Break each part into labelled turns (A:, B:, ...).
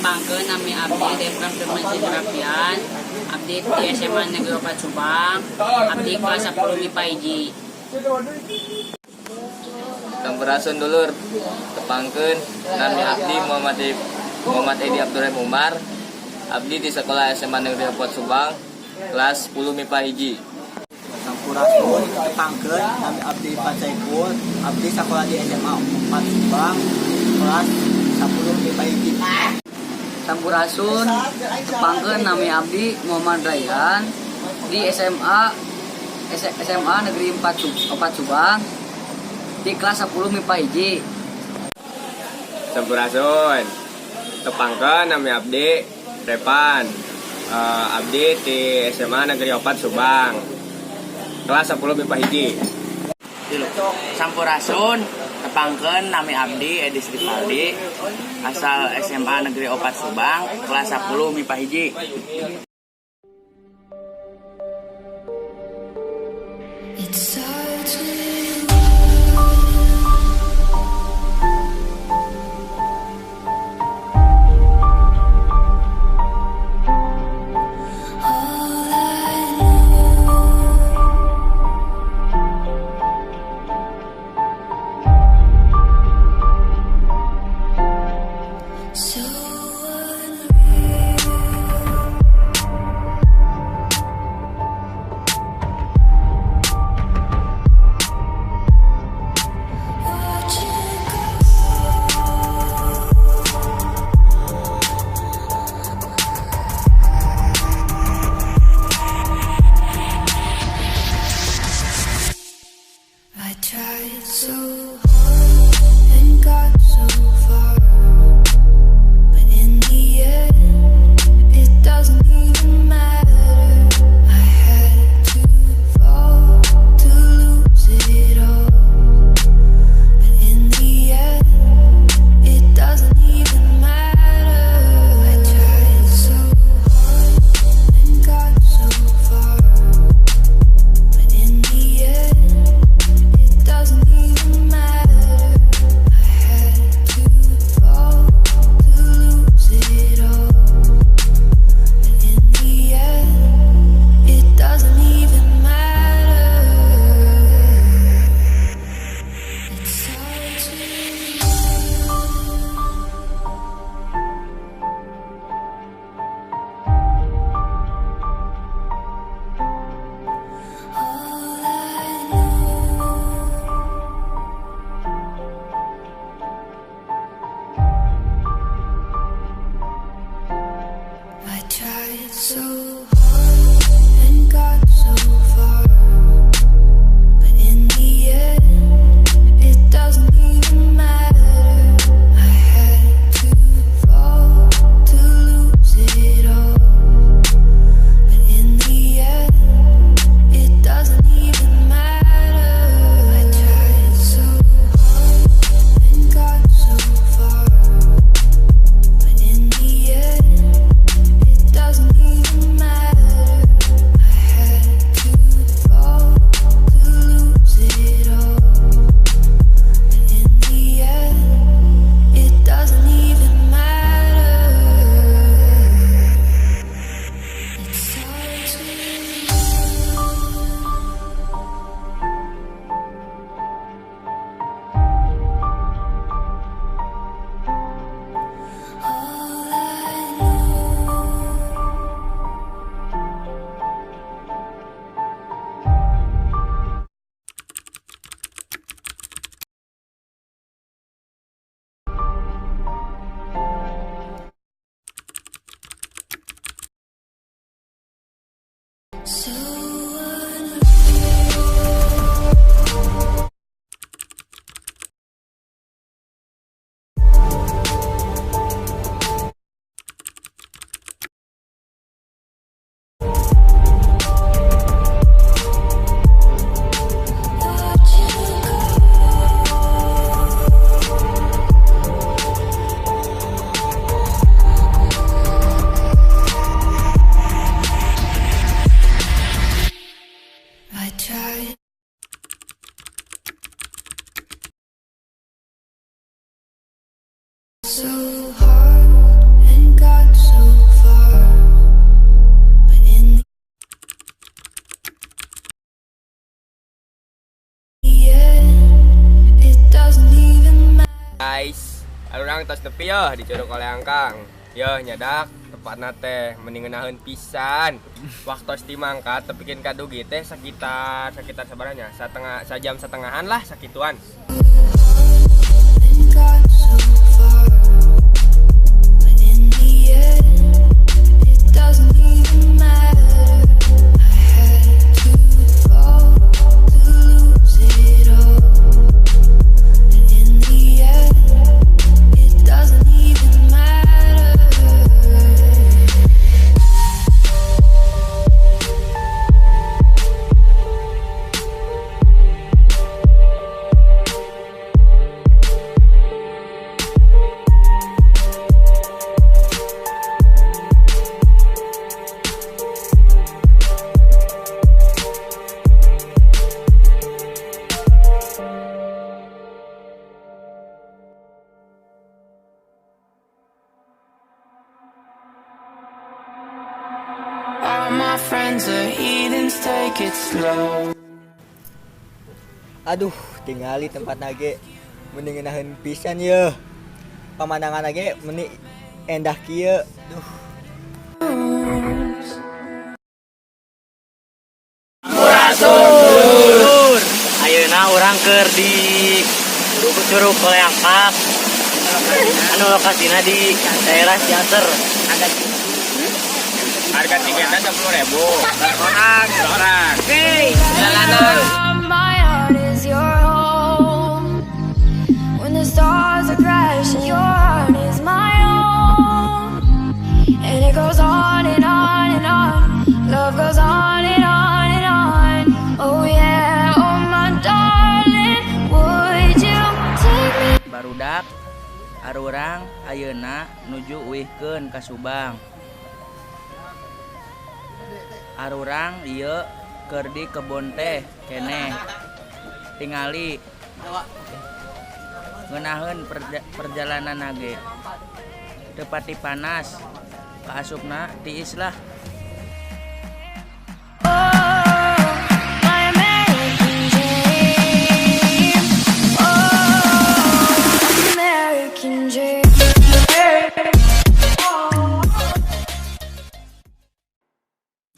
A: Tepangkeun, nami abdi Devran Firman Sidrapian. Abdi di SMA Negeri 4 Subang. Abdi kelas 10 MIPA 1.
B: Sampurasun dulur, tepangkeun nami abdi Muhammad Edi Abdurrahim Umar. Abdi di sekolah SMA Negeri 4 Subang, kelas 10 MIPA 1.
C: Sampurasun, tepangkeun nami abdi Ipan Saiful, abdi sekolah di SMA 4 Subang, kelas 10 MIPA 1.
D: Sampurasun, tepangkeun nami abdi Muhammad Raihan di SMA Negeri 4 Subang di kelas 10 MIPA 1.
E: Sampurasun. Tepangkeun, nami abdi Repan. Abdi di SMA Negeri 4 Subang. Kelas 10 MIPA 1.
F: Sampurasun, tepangkeun, nami abdi Edi Sripaldi, asal SMA Negeri 4 Subang, kelas 10 MIPA 1.
G: It starts with all I know. So unreal. Watch it go. I tried so hard and got so far, but in the end, it doesn't even matter. I had to fall to lose it all, but in the end, it doesn't even matter. I tried so hard and got so far, but in the end, it doesn't even matter. I had to fall to lose it all, but in the end, it doesn't even matter. It starts with all I know. I tried so hard and got so far, but in the end, it doesn't even matter. I had to fall to lose it all, but in the end, it doesn't even matter. I tried so hard and got so far, but in the end, it doesn't even matter. I had to fall to lose it all, but in the end, it doesn't even matter. It starts with all I know. So unreal. Watch it go. I tried so hard and got
E: Urang tos nepi yeuh di Curug Koleangkang. Yeuh nya dak, tempatna teh meni ngeunaheun pisan. Waktos ti mangkat tepikeun ka dugi teh sekitar sekitar sabaraha nya? Satengah sajam setengahan lah sakituan.
G: And got so far, but in the end, it doesn't even matter. I had to fall to lose it all, and in the end, it doesn't even matter.
H: All my friends are heathens, take it slow.
C: Aduh, tingali tempatna ge meni ngeunaheun pisan yeuh. Pemandangan ge meni endah kieu. Duh.
F: Lur, ayeuna urang keur di Curug Koleangkak. Anu lokasina di daerah Ciater.
E: Harga tiketnya 10.000 orang orang.
A: Jalanan.
G: My heart is your home. When the stars are crashing, your heart is my own. And it goes on and on and on. Love goes on and on and on. Oh yeah, oh my darling, would you take me?
F: Barudak arurang ayeuna nuju uihkeun ka Subang. Arurang ieu keur di kebon teh keneh. Tingali ngeunaheun perjalanan ge. Teu pati panas, kaasupna tiis lah.
G: Oh, my American dream. Oh, American dream.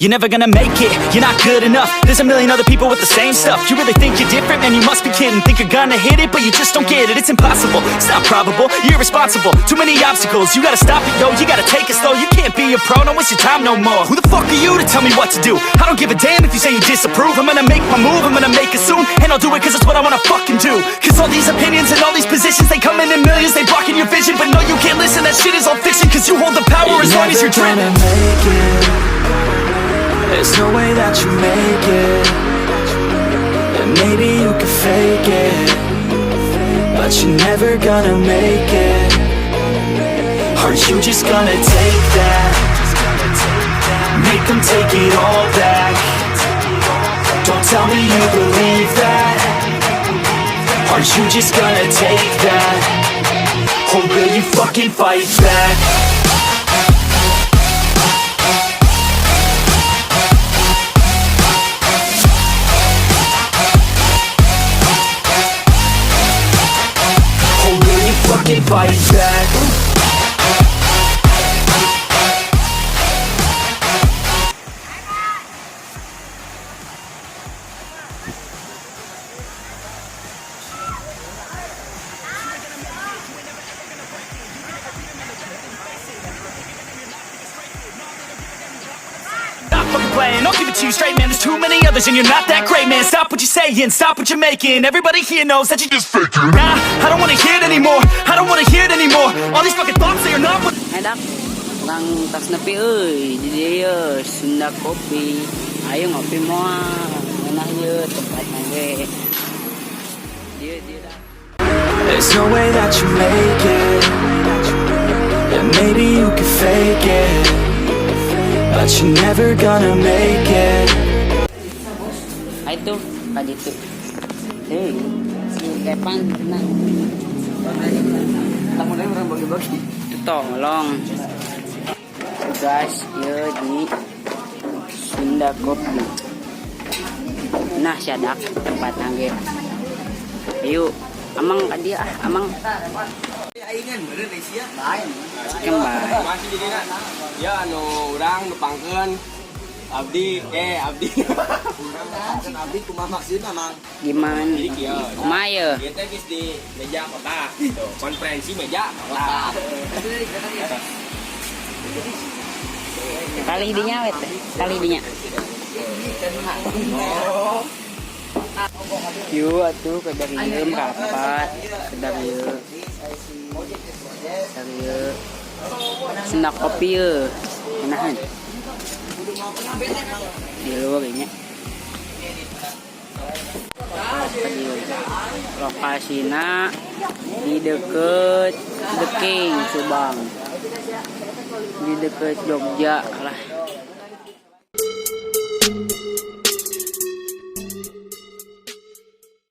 I: You're never gonna make it, you're not good enough. There's a million other people with the same stuff. You really think you're different? Man, you must be kidding. Think you're gonna hit it, but you just don't get it. It's impossible, it's not probable, you're irresponsible. Too many obstacles, you gotta stop it, yo. You gotta take it slow, you can't be a pro. Don't waste your time no more. Who the fuck are you to tell me what to do? I don't give a damn if you say you disapprove. I'm gonna make my move, I'm gonna make it soon. And I'll do it cause it's what I wanna fucking do. Cause all these opinions and all these positions, they come in millions, they blocking your vision. But no, you can't listen, that shit is all fiction. Cause you hold the power as long as you're driven.
H: Make it. There's no way that you make it. And maybe you could fake it, but you're never gonna make it. Are you just gonna take that? Make them take it all back. Don't tell me you believe that. Are you just gonna take that? Or will you fucking fight back? Or will you fucking fight back?
I: Not fucking playing, I'll give it to you straight, man. There's too many others and you're not that great, man. Stop what you're saying, stop what you're making. Everybody here knows that you just faking. Nah, I don't wanna hear it anymore. I don't wanna hear it anymore. All these fucking thoughts, they are not what
A: Edak, urang tos nepi euy di dieu Sunda Kopi. Ayo ngopi moal. Ngeunah ieu tempatna ge. Dieu dieu dah.
H: There's no way that you make it. Yeah, maybe you could fake it, but you're never gonna make it.
A: Ah, itu ka ditu. Hei, si Repan tenang.
D: Kamu urang bagi-bagi.
A: Itu tolong. Guys, ieu di Sunda Kopi. Nah, siadak tempatna ge. Ayo, amang ka dia ah, amang.
C: Aing bener sia. Lain.
A: Kembali.
E: Masih jadi ya anu urang nepangkeun abdi abdi.
C: Kan abdi kumaha maksudna, Mang?
A: Gimana?
E: Jadi kieu.
A: Kumaha ye?
E: Ieu teh geus di meja kotak gitu. Konferensi meja kotak.
A: Kali dinya we teh. Kali dinya. Yuk atuh kedar ieu kapat. Kedar ieu. Kedar ieu. Senda kopi ye. Nahan. Di luar nya. Lokasina di deket The King Subang. Di deket Jogja lah.